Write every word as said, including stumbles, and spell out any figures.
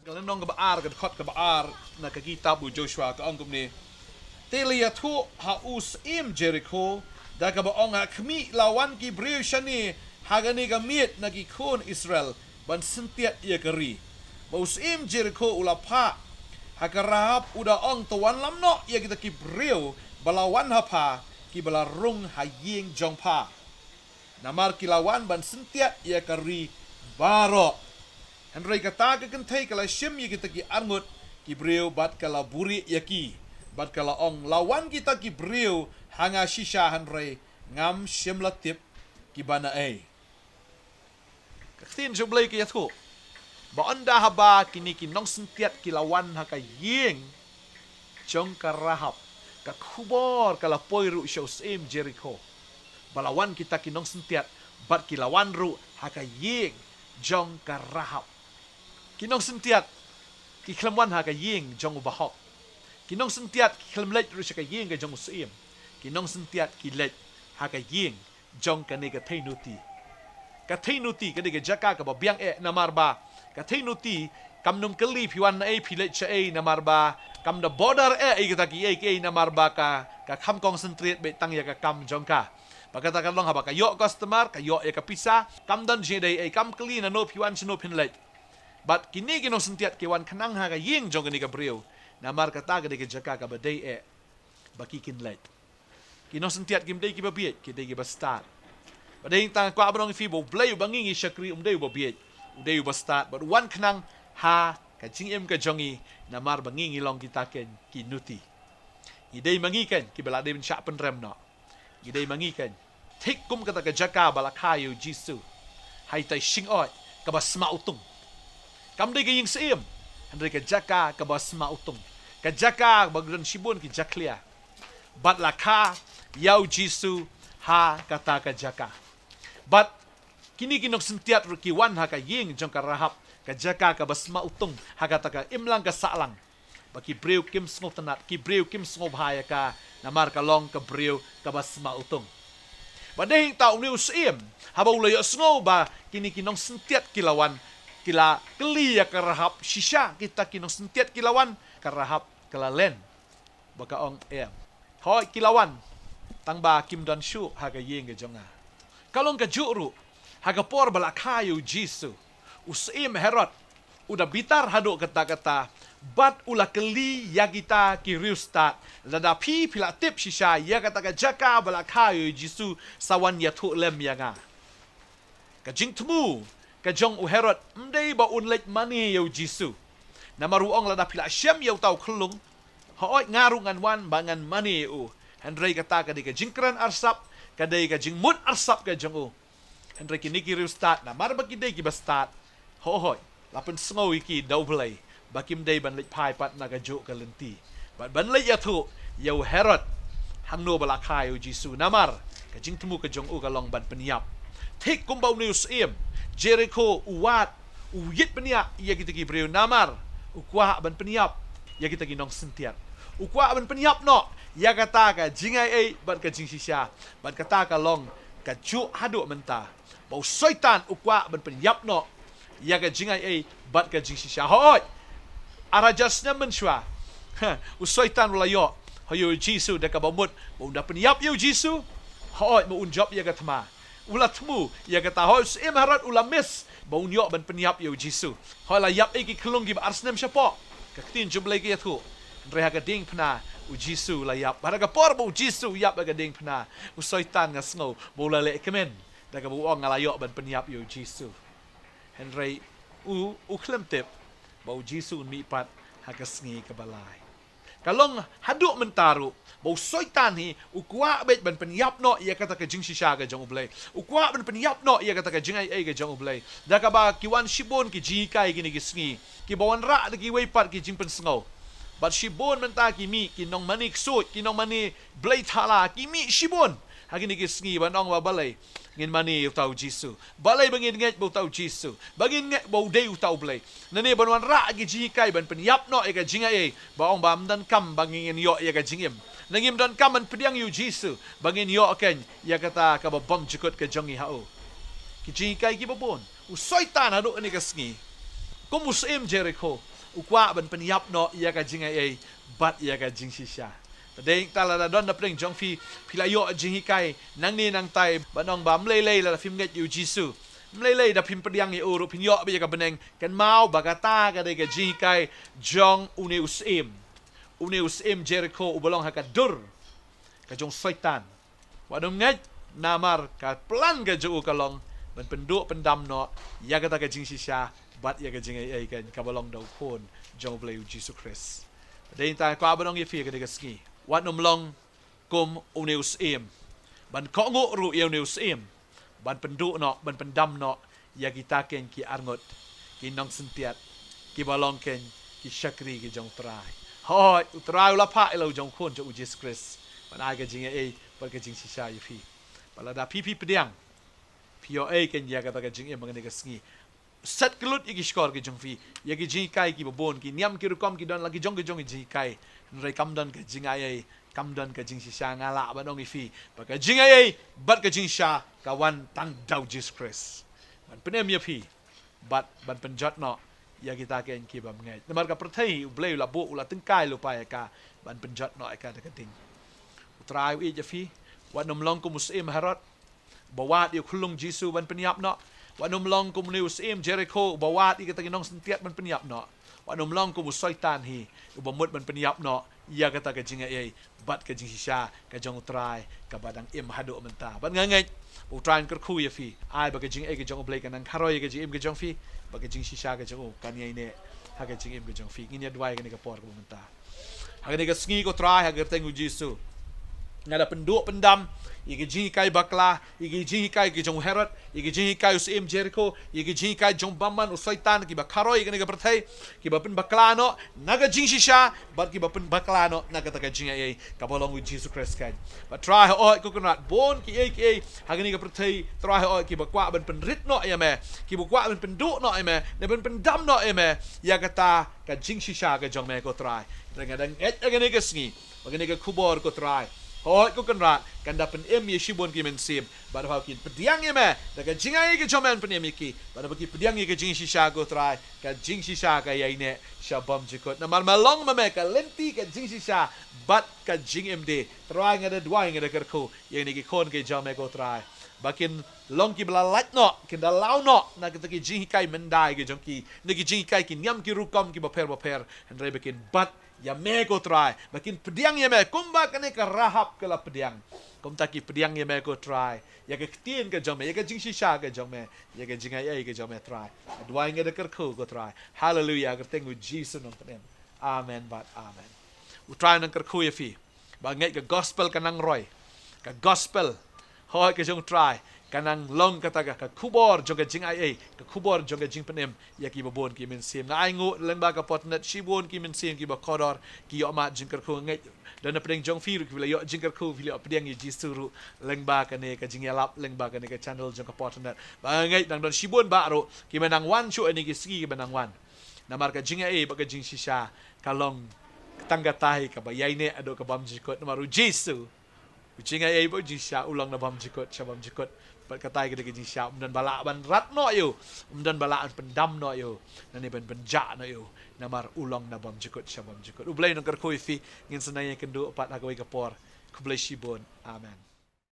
Lynnong kaba ar, ka dkhot kaba ar na ka kitab u Joshua, ka ong kumne: Te la ïathuh ha u syiem Jerikho, da kaba ong, ha khmih, la wan ki briew shane ha kane ka miet na ki khun Israel ban syntiat ïa ka ri. Bad u syiem Jerikho u la phah ha ka Rahab, u da ong, To wanlam noh ïa kita ki briew ba la wan ha pha, kiba la rung ha ïing jong pha, namar ki la wan ban syntiat ïa ka ri baroh. Hynrei kata ka kynthei ka la shim ïa kita ki arngut ki briew bad ka la buhrieh ïa ki, bad ka la ong, La wan kita ki briew ha nga shisha, hynrei ngam shym la tip kiba naei. Ka ktien jong U Blei ka ïathuh ba ynda haba kine ki nongsyntiat ki la wan ha ka ïing jong ka Rahab, ka khubor ka la poi ruh sha u syiem Jerikho ba la wan kita ki nongsyntiat, bad ki la wan ruh ha ka ïing jong ka Rahab. Ki nongsyntiat ki khlem wan ha ka ïing jong u bahok. Ki nongsyntiat ki khlem leit ruh sha ka ïing ka jong u syiem. Ki nongsyntiat ki leit ha ka ïing jong kane ka theinuti. Ka theinuti ka dei ka jaka kaba biang eh, namar ba ka theinuti kam nym kylli phi wan naei, phi leit shaei, namar ba kam da bother eh ïa kita kiei kiei, namar ba ka, ka kham concentrate beit tang ïa ka kam jong ka. Bad kata ka long haba ka ïoh customer, ka ïoh ïa ka pisa, kam don jingïadei ei, kam kylli nano phi wan, shano phin leit. Bad kine ki nongsyntiat ki wan khnang ha ka ïing jong kane ka briew, namar kata ka dei ka jaka kaba dei eh ba ki kin leit. Ki nongsyntiat kim dei kiba bieit, ki dei kiba stad. Bad dei tang kwah ban ong ïa phi ba U Blei uba ngi ngi shakri um dei uba bieit, u dei uba stad, bad u wan khnang ha ka jingim ka jong ngi, namar ba ngi ngi long kita keiñ ki nuti. Ngi dei ma ngi keiñ kiba la dei ban shah pynrem noh. Ngi dei ma ngi keiñ. Thik kum kata ka jaka ba la kha ïa u Jisu ha itai shingoid kaba sma utung. Kam dei ka ïing syiem, hynrei ka jaka kaba sma utung. Ka jaka ba don shibun ki jakhlia. Bad la kha ïa u Jisu ha kata ka jaka. Bad kine ki nongsyntiat ruh ki wan ha ka ïing jong ka Rahab, ka jaka kaba sma utung, ha kata ka imlang ka sahlang. Ba ki briew kim sngewtynnat, ki briew kim sngewbha ïa ka, namar ka long ka briew kaba sma utung. Bad dei hangta une u syiem, haba u la ïohsngew ba kine ki nongsyntiat ki la wan, ki la kylli ïa ka Rahab shisha kita ki nongsyntiat ki la wan, ka Rahab ka la len. Ba ka ong, em, hooid ki la wan, tang ba kim don shuh ha ka ïing ka jong nga. Ka long kajuh ruh, ha ka por ba la kha ïa u Jisu, u syiem Herod u da bitar haduh katta katta, bad u la kylli ïa kita ki riewstad, lada phi phi la tip shisha ïa kata ka jaka ba la kha ïa u Jisu, sa wan ïathuh lem ïa nga. Ka jingthmu ka jong u Herod ym dei ba un leit mane ïa u Jisu. Namar u ong, lada phi la shem ïa uta u khyllung, hooid nga ruh ngan wan ba ngan mane ïa u. Hynrei kata ka dei ka jingkren arsap, ka dei ka jingmut arsap ka jong u. Hynrei kine ki riewstad, namar ba ki dei kiba stad, hooid, la pynsngew ïa ki da U Blei ba kim dei ban leit phai pat na kajuh ka lynti, bad ban leit ïathuh ïa u Herod hangno ba la kha ïa u Jisu. Namar ka jingthmu ka jong u ka long ban pynïap. Thik kumba une u syiem Jerikho u wad, u ïit bniah ïa kita ki briew, namar u kwah ban pynïap ïa kita ki nongsyntiat. U kwah ban pynïap noh ïa kata ka jingaiei bad ka jingshisha. Bad kata ka long kajuh haduh mynta, ba u Soitan u kwah ban pynïap noh ïa ka jingaiei bad ka jingshisha. Hooid, ar hajar snem mynshuwa, u Soitan u la ïoh ha ïa u Jisu, da kaba mut ba un da pynïap ïa u Jisu, hooid, ba un jop ïa ka thma. U la thmu ïa kata. Hooid, u syiem Herod u la miss ba un ïoh ban pynïap ïa u Jisu. Hooid, la ïap ïa ki khyllung kiba ar snem shapoh, ka ktien jong U Blei ka ïathuh. Hynrei ha ka diengphna u Jisu la ïap. Bad ha ka por ba u Jisu u ïap ha ka diengphna, u Soitan, nga sngew ba u la leh kmen, da kaba u ong, nga la ïoh ban pynïap ïa u Jisu. Hynrei u, u khlem tip ba u Jisu un mih pat ha ka sngi kaba lai. Ka long haduh mynta ruh ba u Soitan hi u kwah beit ban pynïap noh ïa kata ka jingshisha ka jong U Blei. U kwah ban pynïap noh ïa kata ka jingaiei ka jong U Blei. Da kaba ki wan shibun ki jinghikai kine ki sngi, kiba wanrah da kiwei pat ki jingpynsngew. Bad shibun mynta ki mih, ki nongmane ksuid, ki nongmane blei thala, ki mih shibun ha kine ki sngi ban ong ba balei ngin mane ïa uta u Jisu. Balei ba ngin ngeit ba uta u Jisu, ba ngin ngeit ba u dei uta U Blei. Nangne ban wanrah ki jinghikai ban pynïap noh ïa ka jingaiei, ba ong ba ym donkam ba ngin ïoh ïa ka jingim. Nangim donkam ban pdiang ïa u Jisu ba ngin ïoh keiñ ïa kata kaba bymjukut ka jong ngi ha u. Ki jinghikai kiba bun. U Soitan haduh kane ka sngi Kum u syiem Jerikho, u kwah ban pynïap noh ïa ka jingaiei bad ïa ka jingshisha. Te dei ta lada don na pdeng jong phi, phi la ïoh jinghikai nangne nangtai, ban ong ba ym lei lei lada phim ngeit ïa u Jisu, ym lei lei da phim pdiang ïa u ruh phin ïoh beit ïa ka bneng. Kynmaw ba kata ka dei ka jinghikai jong une u syiem. Une u syiem Jerikho uba long ha ka dur ka jong Soitan. Wat nym ngeit, namar ka plan ka jong u ka long ban pynduh pyndam noh ïa kata ka jingshisha bad ïa ka jingaiei kaba long da u Khun jong U Blei, u Jisu Khrist. Dei ta kwah ban ong ïa phi ha kane ka sngi, wat nym long kum une u syiem, ban kohnguh ruh ïa une u syiem, ban pynduh noh, ban pyndam noh ïa kita keiñ ki arngut, ki nongsyntiat, kiba long keiñ ki shakri ki jong U Trai. Hooid, U Trai u la phah ïa la u jong u Khun jong u Jisu Khrist ban ai ka jingaiei bad ka jingshisha ïa phi. Bad lada phi, phi pdiang, phi ïoh ei keiñ ïa kata ka jingim ha kane ka sngi. Set kyllut ïa ki shkor ki jong phi, ïa ki jinghikai kiba bun, ki niam ki rukom ki don la ki jong ki jong ki jinghikai. Hynrei kam don ka jingaiei, kam don ka jingshisha. Nga lah ban ong ïa phi ba ka jingaiei bad ka jingshisha ka wan tang da u Jisu Khrist ban pynim ïa phi bad ban pynjot noh ïa kita keiñ kibym ngeit. Namar ka pyrthei U Blei u la buh, u la tyngkai lypa ïa ka ban pynjot noh ïa ka da ka ding. U Trai u ïeit ïa phi. Wat nym long kum u syiem Herod, uba wad ïa u khyllung Jisu ban pynïap noh. Wat nym long kum une u syiem Jerikho, uba wad ïa kita ki nongsyntiat ban pynïap noh. Wat nym long kum u Soitan hi, uba mut ban pynïap noh ïa kata ka jingaiei bad ka jingshisha ka jong U Trai kaba dang im haduh mynta. Bad nga ngeit U Trai un kyrkhu ïa phi, ai ba ka jingaiei ka jong U Blei kan nang kharoi ïa ka jingim ka jong phi, ba ka jingshisha ka jong u kan ïaineh ha ka jingim ka jong phi. Ngin ïa duwai kane ka por kaba mynta. Ha kane ka sngi, ko Trai, ha ka kyrteng u Jisu, nga da pynduh pyndam ïa ki jinghikai bakla, ïa ki jinghikai ki jong u Herod, ïa ki jinghikai u syiem Jerikho, ïa ki jinghikai jong u bymman, u Soitan, kiba kharoi ïa kane ka pyrthei, kiba pynbakla noh na ka jingshisha bad kiba pynbakla noh na kata ka jingaiei kaba long u Jisu Khrist keiñ. Bad Trai, hooid ko Kynrad, bun kiei kiei ha kane ka pyrthei, Trai, hooid, kiba kwah ban pynrit noh ïa me, kiba kwah ban pynduh noh ïa me, ne ban pyndam noh ïa me ïa kata ka jingshisha ka jong me, ko Trai. Hynrei nga da ngeit ha kane ka sngi ba kane ka khubor, ko Trai, hooid ko Kynrad, kan da pynim ïa shibun ki mynsiem. Bad haba kin pdiang ïa me, da ka jingaiei ka jong me yn pynim ïa ki. Bad haba ki pdiang ïa ka jingshisha, ko Trai, ka jingshisha ka ïaineh sha bymjukut. Namar me long ma me ka lynti ka jingshisha bad ka jingim de. Trai, nga da duwai, nga da kyrkhu ïa kine ki khun ki jong me, ko Trai, ba kin long kiba la lait noh, kin da law noh na kita ki jinghikai myndai ki jong ki, na ki jinghikai ki niam ki rukom kiba pher bapher. Hynrei ba kin bat ïa me, ko Trai, ba kin pdiang ïa me kumba kane ka Rahab ka la pdiang. Kumta ki pdiang ïa me, ko Trai, ïa ka ktien ka jong me, ïa ka jingshisha ka jong me, ïa ka jingaiei ka jong me, Trai. Duwai, nga da kyrkhu, ko Trai. Haleluia, ha ka kyrteng u Jisu nongpynim. Amen bad amen. U Trai un nang kyrkhu ïa phi. Ba ngeit ka gospel ka nang roi. Ka gospel, hooid, ka jong u Trai ka nang long kata ka, ka khubor jong ka jingaiei, ka khubor jong ka jingpynim ïa kiba bun ki mynsiem. Nga ainguh lyngba ka Potnet shibun ki mynsiem kiba kordor ki ïoh mad jingkyrkhu. Ngeit don na pdeng jong phi ruh kiba la ïoh jingkyrkhu, phi la ïoh pdiang ïa u Jisu ruh lyngba kane ka jingïalap, lyngba kane ka channel jong ka Potnet. Ba ngeit nang don shibun bah ruh kiba nang wan shuh ïa kine ki sngi kiba nang wan. Namar ka jingaiei bad ka jingshisha ka long tang katai kaba ïaineh haduh ka bymjukut. Namar u Jisu, u jingaiei bad u jingshisha, u long na bymjukut sha bymjukut. Bad katai ka dei ka jingshisha, ym don ba lah ban rat noh ïa u, ym don ba lah ban pyndam noh ïa u, ne ban pynjah noh ïa u. Namar u long na bymjukut sha bymjukut. U Blei un nang kyrkhu ïa phi. Ngin sa nang ïakynduh pat ha kawei ka por. Khublei shibun. Amen.